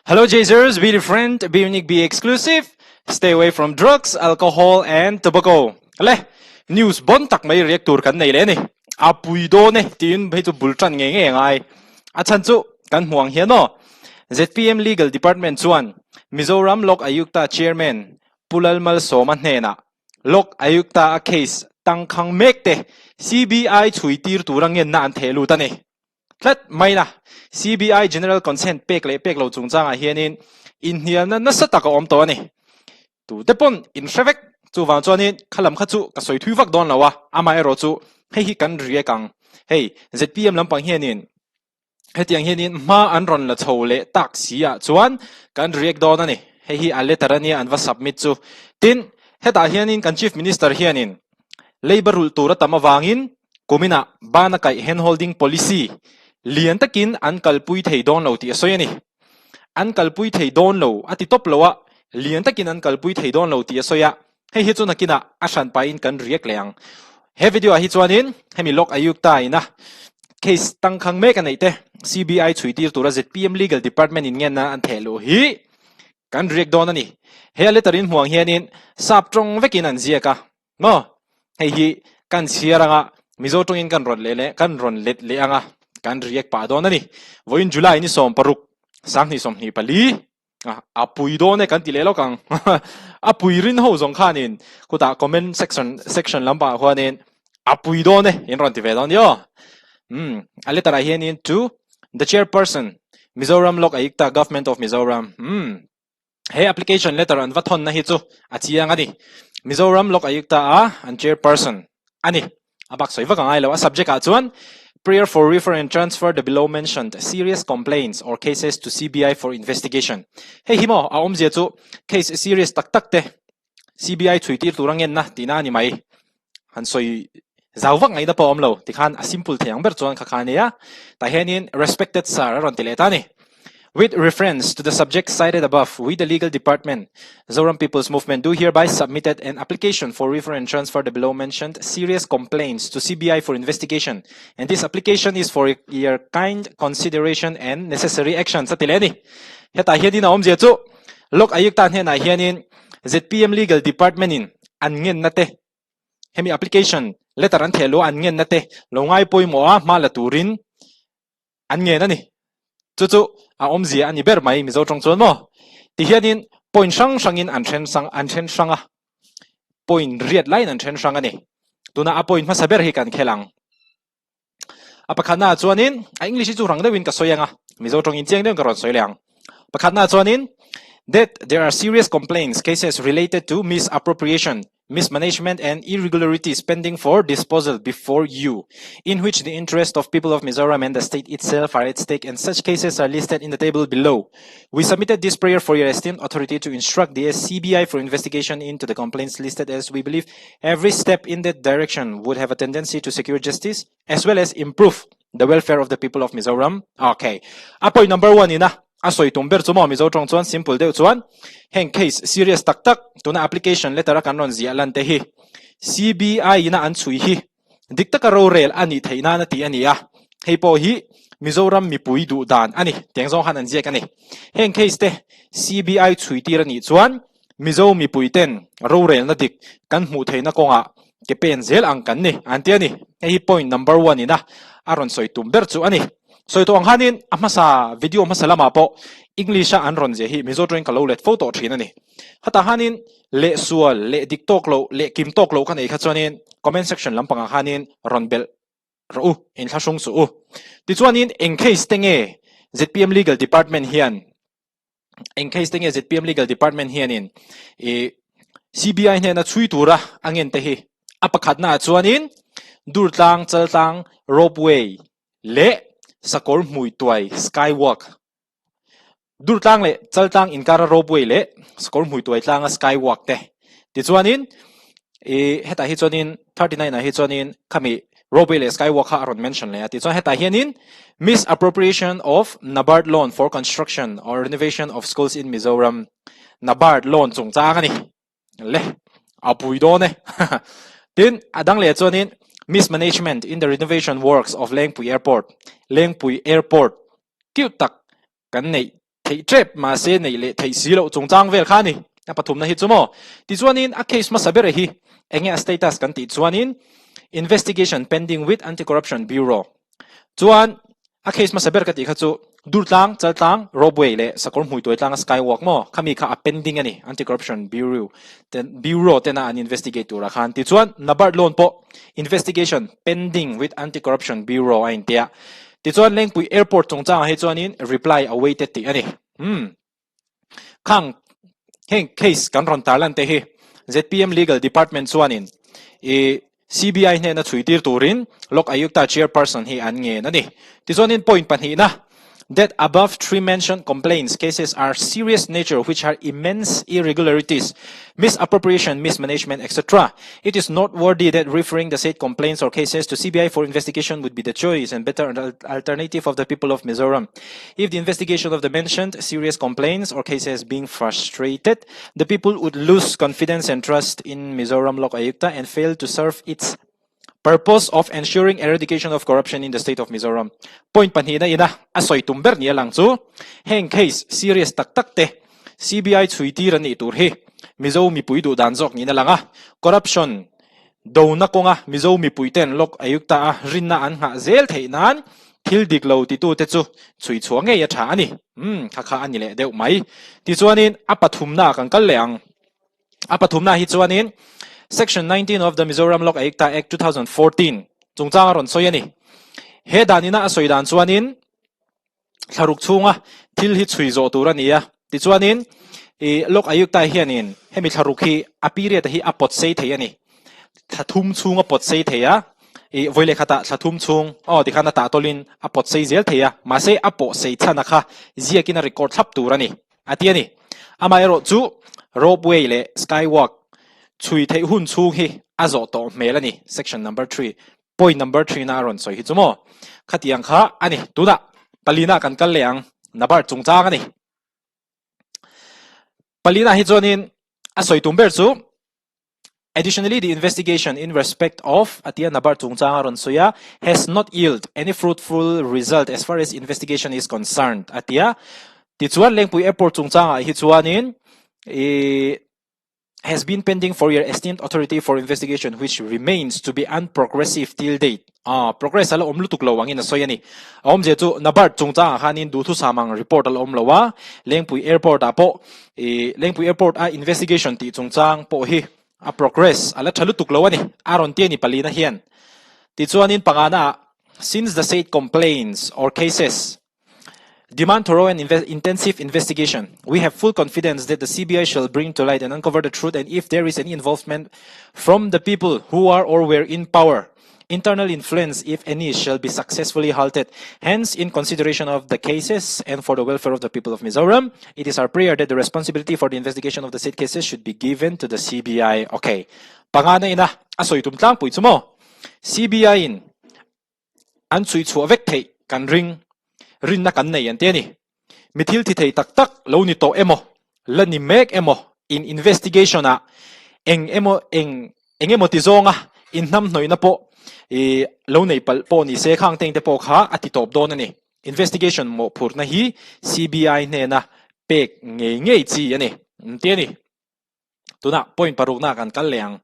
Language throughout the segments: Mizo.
Hello Jazers, be different, be unique, be exclusive. Stay away from drugs, alcohol and tobacco. Le, news bon tak mai react tur kan nei le ni. A pui dawn e tiin hei chu bul tan nge nge ngai. A chan chu kan hmuang hian aw. ZPM Legal Department chuan Mizoram Lok Ayukta Chairman Pu Lalmalsawma hnenah Lok Ayukta a case tangkhang mek te CBI chhui tir tura ngenna an theh lut a ni. Tlat mai la, CBI General Consent pek leh pek lo chungchangah hianin inhnialna nasa tak a awm tawh a ni. Tute pawn in hre vek, chuvang chuanin kha lam kha chu ka sawi thui vak dawn lo a, amaherawh chu hei hi kan react ang. Hei, zpm lampang hianin hetiang hianin hma an rawn la chho leh tak si ah chuan kan react dawn a ni. Hei hi a letter a nia an va submit chu. Tin, hetah hianin kan Chief Minister hianin Labour rulh tur a tam avangin kuminah bana kaih handholding policy lian takin an kalpui thei dawn lo tih a sawi a ni. An kalpui thei dawn lo a ti tawp lo a, lian takin an kalpui thei dawn lo tih a sawi a, Hei hi chu nakinah a hran pahin kan react leh ang. He video ah hi chuanin hemi Lok Ayukta ina case tangkhang mek a neih te CBI chhui tir tura zpm Legal Department in ngenna an theh luh hi kan react dawn a ni. He a letter in hmuang hianin sap tawng vekin an ziak a maw? Hei hi kan chhiar anga Mizo tawngin kan rawn leh leh kan rawn let leh anga kan react pah dawn a ni. Vawiin July ni 16, 2024. A pui dawn e kan ti leh lawk ang. A pui rin ho zawng khanin khutah comment section section lampangah khuanin a pui dawn e in rawn ti ve dawn nia. Um a letter ah hianin to the chairperson Mizoram Lok Ayukta Government of Mizoram. Um he application letter an va thawnna hi chu a chiang a ni. Mizoram Lok Ayukta a an chairperson a ni. A bak sawi vak a ngai lo. A subject ah chuan Prayer for refer and transfer the below mentioned serious complaints or cases to CBI for investigation. Hei hi maw a awmzia chu case serious tak tak te CBI chhui tir tur a ngenna tihna a ni mai. Han sawi zau vak ngaihna pawh a awm lo. Tikhan a simple thei ang ber chuan kha kha a nia. Tah hianin Respected Sir a rawn ti leh ta a ni. With reference to the subject cited above, we the legal department, Zoram People's Movement, do hereby submitted an application for refer and transfer the below mentioned serious complaints to CBI for investigation and this application is for your kind consideration and necessary actions a ti leh a ni. Hetah hianin a awmzia chu Lok Ayukta hnenah hianin zpm Legal Department in an ngenna te hemi application letter an theh luah an ngenna te lo ngai pawimawh a hma la turin An ngen a ni. Chu chu a awmzia a ni ber mai Mizo tawng chuan maw? Ti hianin point hrang hrangin an then sang an then hrang a, point riat laiin an then hrang a ni. Tuna a point hmasa ber hi kan khel ang. A pakhatnaah chuanin a English hi chu rang deuhin ka sawi ang a, Mizo tawngin chiang deuhin ka rawn sawi leh ang. Pakhatnaah chuanin that there are serious complaints cases related to misappropriation mismanagement and irregularities pending for disposal before you, in which the interest of people of Mizoram and the state itself are at stake and such cases are listed in the table below. We submitted this prayer for your esteemed authority to instruct the SCBI for investigation into the complaints listed as we believe every step in that direction would have a tendency to secure justice as well as improve the welfare of the people of Mizoram. Okay. A point number one ina a sawi tum ber chu maw Mizo tawng chuan simple deuh chuan heng case serious tak tak tuna application letter a kan rawn ziah lan te hi CBI ina an chhui hi dik taka rorel a nih theih nan a ti a ni a, hei pawh hi Mizoram mipui duh dan a ni tiang zawng khan an ziak a ni. Heng case te CBI chhui tir a nih chuan Mizo mipui ten rorelna dik kan hmuh theihna kawngah ke pen zel ang kan ni an ti a ni. Hei hi point number one ina a rawn sawi tum ber chu a ni. Sawi tawh ang khanin a hmasa video hmasa lamah pawh English a an rawn zia hi Mizo tawngin ka lo let fo tawh thin a ni. Hatah khanin leh sual leh dik tawk loh leh kim tawk loh ka nei kha chuanin comment section lampangah khanin rawn belh rawh u, inthlahrung suh u. Tichuanin eng case te nge zpm Legal Department hian Eng case te nge zpm Legal Department hianin i CBI hnena chhui tura a ngen te hi a pakhatna ah chuanin Durtlang Chaltlang Ropeway leh Sakawr Hmuituai Skywalk Durtlang leh Chaltlang inkara Ropeway leh Sakawr Hmuituai tlanga Skywalk te tichuanin i hetah hi chuanin 39 ah hi chuanin khami Ropeway leh Skywalk kha a rawn mention leh a tichuan hetah hianin misappropriation of NABARD loan for construction or renovation of schools in Mizoram NABARD loan chungchang a ni le a pui dawn e tin a dang leh chuanin mismanagement in the renovation works of Lengpui Airport Lengpui Airport cute tak kan neih. theih tep mahse neih leh theih si loh chungchang vel kha a ni. A pathumna hi chu maw? Tichuanin a case hmasa ber hi enge a status kan tih chuanin investigation pending with Anti-Corruption Bureau chuan a case hmasa ber ka tih kha chu Durtlang, Chaltlang, Ropeway leh Sakawr Hmuituai tlanga Skywalk maw khami kha a pending a ni Anti-Corruption Bureau ten Bureau tena an investigate turah khan. Tichuan Nabard loan pawh investigation pending with Anti-Corruption Bureau a intia. Tichuan Lengpui Airport chungchangah hi chuanin reply awaited tih a ni. Umm. Khang heng case kan rawn tarlan te hi zpm Legal Department chuanin i CBI hnena chhui tir turin Lok Ayukta Chairperson hi an ngen a ni. Tichuanin point pahnihna that above three mentioned complaints cases are serious nature which are immense irregularities, misappropriation, mismanagement etc. It is noteworthy that referring the said complaints or cases to CBI for investigation would be the choice and better alternative of the people of Mizoram. If the investigation of the mentioned serious complaints or cases being frustrated, the people would lose confidence and trust in Mizoram Lok Ayukta and fail to serve its purpose of ensuring eradication of corruption in the state of Mizoram. Point pahnihna ina a sawi tum ber ni a lang chu heng case serious tak tak te CBI chhui tir an nih tur hi Mizo mipui duh dan zawk niin a lang a, corruption dona kawnga Mizo mipui ten Lok Ayukta a rinna an nghah zel theih nan thil dik lo titute chu chhui chhuah ngei a tha a ni. Umm kha kha a ni leh deuh mai. Tichuanin a pathumna ah kan kal leh ang. A pathumna hi chuanin Section 19 of the Mizoram Lok Ayukta Act 2014 chungchang a rawn sawi a ni. He danina a sawi dan chuanin thlaruk chhunga thil hi chhui zawh tur a ni a. Tichuanin i Lok Ayukta hianin hemi thlaruk hi a period hi a pawt sei thei a ni. Thla thum chhung a pawt sei thei a, i vawi leh khatah thla thum chhung aw tikhan a tah tawlin a pawt sei zel thei a, mahse a pawh sei chhan a kha ziakin a record thlap tur a ni. A ti a ni. Amaherawh chu ropeway leh skywalk chhui theih hun chhung hi a zawh tawh hmel a ni, section number three, point number three na a rawn sawi hi chu maw? Khatiang kha a ni. Tunah palina kan kal leh ang, Nabar chungchang a ni. Palina hi chuanin a sawi tum ber chu Additionally, the investigation in respect of Atia Nabar chungchang a rawn sawi a, has not yield any fruitful result as far as investigation is concerned a ti a. Tichuan Lengpui Airport chungchangah hi chuanin i has been pending for your esteemed authority for investigation which remains to be unprogressive till date. Ah, progress a la awm lutuk lo angin a sawi a ni. A awmzia chu Nabar chungchangah khanin duhthusam ang report a la awm lo a, Lengpui Airport ah pawh I Lengpui Airport a investigation tih chungchang pawh hi a progress a la tha lutuk lo a ni, a rawn ti a ni palina hian. Tichuanin pangana ah since the said complaints or cases demand thorough and intensive investigation, we have full confidence that the CBI shall bring to light and uncover the truth and if there is any involvement from the people who are or were in power, Internal influence, if any, shall be successfully halted. Hence, in consideration of the cases and for the welfare of the people of Mizoram, it is our prayer that the responsibility for the investigation of the said cases should be given to the CBI. Okay. Pangana ina a sawi tum tlangpui chu maw? CBI in an chhui chhuah vek theih kan ring rinna kan nei an ti a ni. Mi thil thi thei tak tak lo ni tawh emaw, la ni mek emaw in investigation ah eng emaw eng eng emaw ti zawnga inhnamhnawihna pawh i lo nei palh pawh ni se khang teng te pawh kha a ti tawp dawn a ni. Investigation mawhphurhna hi CBI hnena pek ngei ngei chi a ni, an ti a ni. Tunah point parukna kan kal leh ang.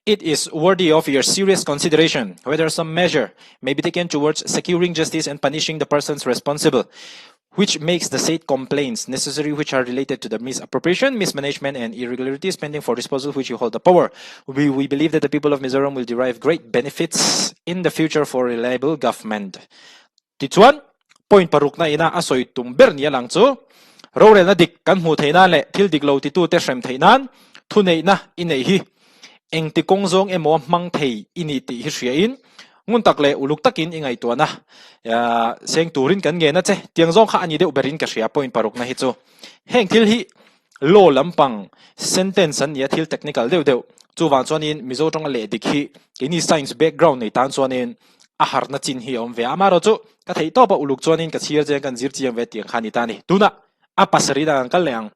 It is worthy of your serious consideration whether some measure may be taken towards securing justice and punishing the persons responsible which makes the said complaints necessary which are related to the misappropriation, mismanagement and irregularity spending for disposal which you hold the power. We, we believe that the people of Mizoram will derive great benefits in the future for reliable government. Tichuan, point parukna ina a sawi tum ber nia lang chu, rorelna dik kan hmuh theih nan leh thil dik lo titute hrem theih nan thuneihna i neih hi engti kawng zawng emaw hmang thei i ni tih hi hriain ngun tak leh uluk takin i ngaihtuahna seng turin kan ngen a che. Tiang zawng kha a ni deuh berin ka hria point parukna hi chu. Heng thil hi law lampang sentence an nia thil technical deuh deuh chuvang chuanin Mizo tawnga leh dik hi keini science background nei tan chuanin a harna chin hi a awm ve a, amaherawh chu ka theih tawp a uluk chuanin ka chhiar chiang kan zir chiang ve tiang kha a ni ta a ni. Tunah a pasarih dan an kal leh ang.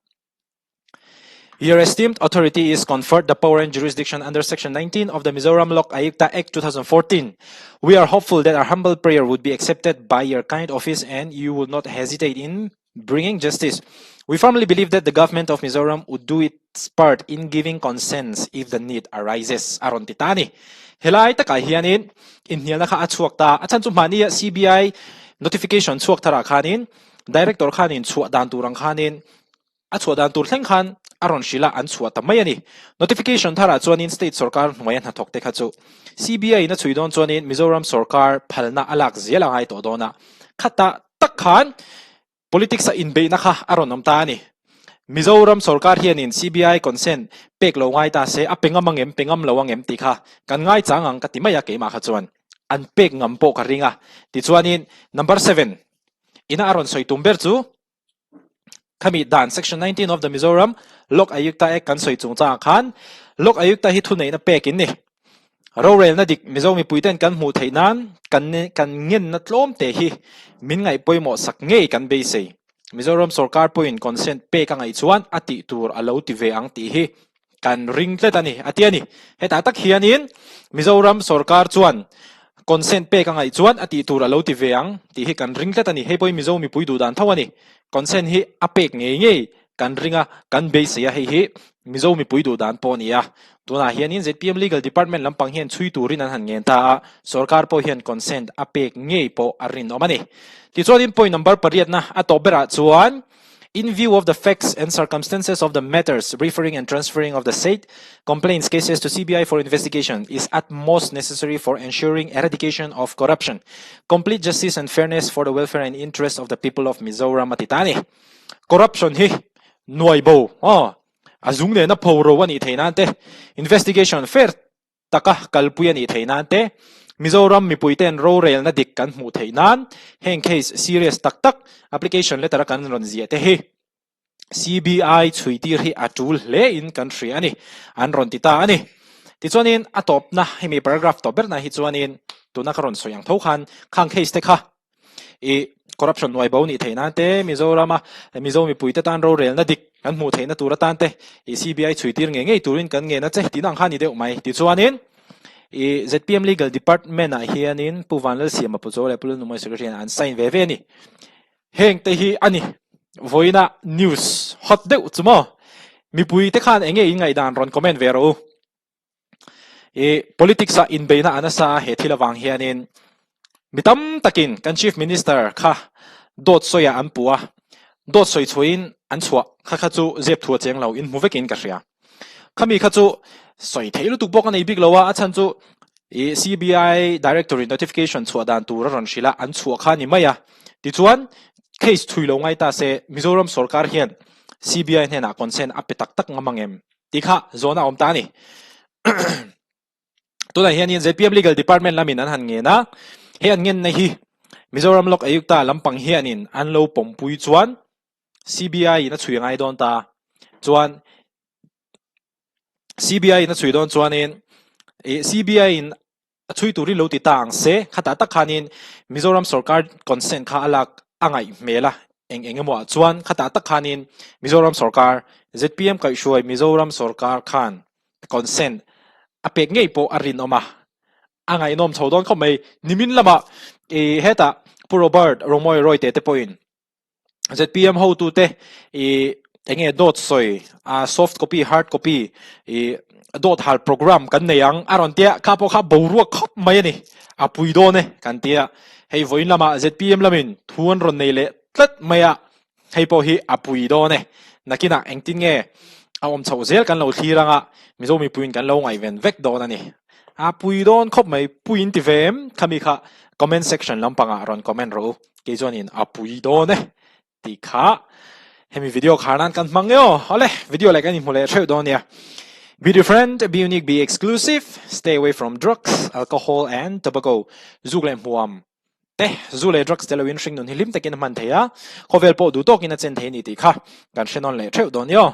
Your esteemed authority is conferred the power and jurisdiction under Section 19 of the Mizoram Lok Ayukta Act 2014. We are hopeful that our humble prayer would be accepted by your kind office and you will not hesitate in. bringing justice. We firmly believe that the government of Mizoram would do its part in giving consents if the need arises, a rawn ti ta a ni. Helai takah hianin inhnialna kha a chhuak ta. A chhan chu hmahnia CBI notification chhuak tharah khanin Director khanin chhuah dan tur ang khanin A chhuah dan tur thleng khan a rawn hrilh a, an chhuah ta mai a ni. Notification tharah chuanin state sorkar hnuaia hnathawk te kha chu CBI in a chhui dawn chuanin Mizoram sorkar phalna a lak zel a ngai tawh dawn a, khatah tak khan politics a inbeihna kha a rawn awm ta a ni. Mizoram sorkar hianin CBI consent pek lo ngai ta se a pe ngam angem, pe ngam lo angem tih kha kan ngai chang ang ka ti mai a keimah kha chuan an pek ngam pawh ka ring a. Tichuanin number seven ina a rawn sawi tum ber chu Khami dan Section 19 of the Mizoram Lok Ayukta Act kan sawi chungchangah khan Lok Ayukta hi thuneihna pek in ni. Rorelna dik Mizo mipuiten kan hmuh theih nan kan kan ngenna tlawm te hi min ngaih pawimawh sak ngei kan beisei. Mizoram sorkar pawhin consent pek a ngaih chuan a tih tur a lo ti ve ang tih hi Kan ring tlat a ni, a ti a ni. Hetah tak hianin Mizoram sorkar chuan consent pek a ngaih chuan a tih tur a lo ti ve ang tih hi kan ring tlat a ni. Hei pawhin Mizo mipui duh dan tho a ni. Consent hi a pek ngei ngei kan ring a, kan beisei a, hei hi Mizo mipui duh dan pawh a ni a. Tunah hianin zpm Legal Department lampang hian chhui turin an han ngen ta a, sorkar pawh hian consent a pek ngei pawh a rinawm a ni. Tichuanin point number pariatna a tawp berah chuan, In view of the facts and circumstances of the matters, referring and transferring of the said complaints cases to CBI for investigation is at most necessary for ensuring eradication of corruption, complete justice and fairness for the welfare and interest of the people of Mizoram a ti ta a ni. Corruption hi nuai bo aw a zung nena pho ro a nih theih nan te investigation fair taka kalpui a nih theih nan te, Mizoram mipuite'n rorelna dik kan hmuh theih nan heng case serious tak tak application letter a kan rawn ziah te hi CBI chhuitir hi a tul hle in kan hria a ni, an rawn ti ta a ni. Tichuanin a tawpna hemi paragraph tawp berna hi chuanin tuna ka rawn sawi ang tho khan khang case te kha I corruption nuai bo nih theih nan te, Mizorama Mizo mipuite tan rorelna dik kan hmuh theihna tur atan te i CBI chhui tir ngei ngei turin kan ngen a che tih ang kha a ni deuh mai. Tichuanin i zpm Legal Department ah hianin Pu Vanlalsiama Puchaw leh Pu Lalnumai Secretary hian an sign ve ve a ni. Heng te hi a ni. Vawiina news hot deuh chu maw? Mipuite khan eng nge in ngaihdan rawn comment ve rawh u. I politics ah inbeihna a nasa a he thil avang hianin mi tam takin kan Chief Minister kha dawt sawi ah an puh a, dawt sawi chhuahin an chhuah kha kha chu zep thu a cheng lo in hmu vekin ka hria. Khami kha chu sawi theih lutuk bawk a nei bik lo a, a chhan chu i CBI Director in notification chhuah dan tur a rawn hrilh a, an chhuah kha a ni mai a. Tichuan case chhui lo ngai ta se Mizoram sorkar hian CBI hnenah consent a pe tak tak ngam ang em? Ti kha zawn a awm ta a ni. Tunah hianin zpm Legal Department lamin an han ngen a, he an ngenna hi Mizoram Lok Ayukta lampang hianin an lo pawmpui chuan CBI in a chhui ngai dawn ta. Chuan CBI in a chhui dawn chuanin CBI in A chhui turin lo ti ta ang se, khatah tak khanin Mizoram sorkar consent kha a lak a ngaih hmel a, eng eng emaw ah chuan khatah tak khanin Mizoram sorkar, zpm kaihhruai Mizoram sorkar khan consent a pek ngei pawh a rinawm a, a ngaihnawm chho dawn khawp mai. Nimin lamah i hetah Pu Robert Romoy Royte te pawhin zpm hotute i enge dawt sawi a soft copy hard copy i dawt hal program kan nei ang a rawn tia kha pawh kha boruak khawp mai a ni a pui dawn e kan tia hei vawiin lamah zpm lamin thu an rawn nei leh tlat mai a hei pawh hi a pui dawn e nakinah engtin nge a awm chhoh zel kan lo thlir anga Mizo mipuiin kan lo ngaihven vek dawn a ni a pui dawn khawp mai puiin ti ve em khami kha comment section lampangah rawn comment rawh u. Kei chuanin a pui dawn e tih kha hemi video khar nan kan hmang e aw. Awle, video leh kan inhmu leh theuh dawn nia. Be different, be unique, be exclusive, stay away from drugs, alcohol and tobacco. Zuk leh hmuam te, zu leh drugs te loin hringnun hi hlim takin a hman thei a, khawvel pawh duh tawkin a chen thei a ni tih kha kan hre nawn leh theuh dawn nia aw.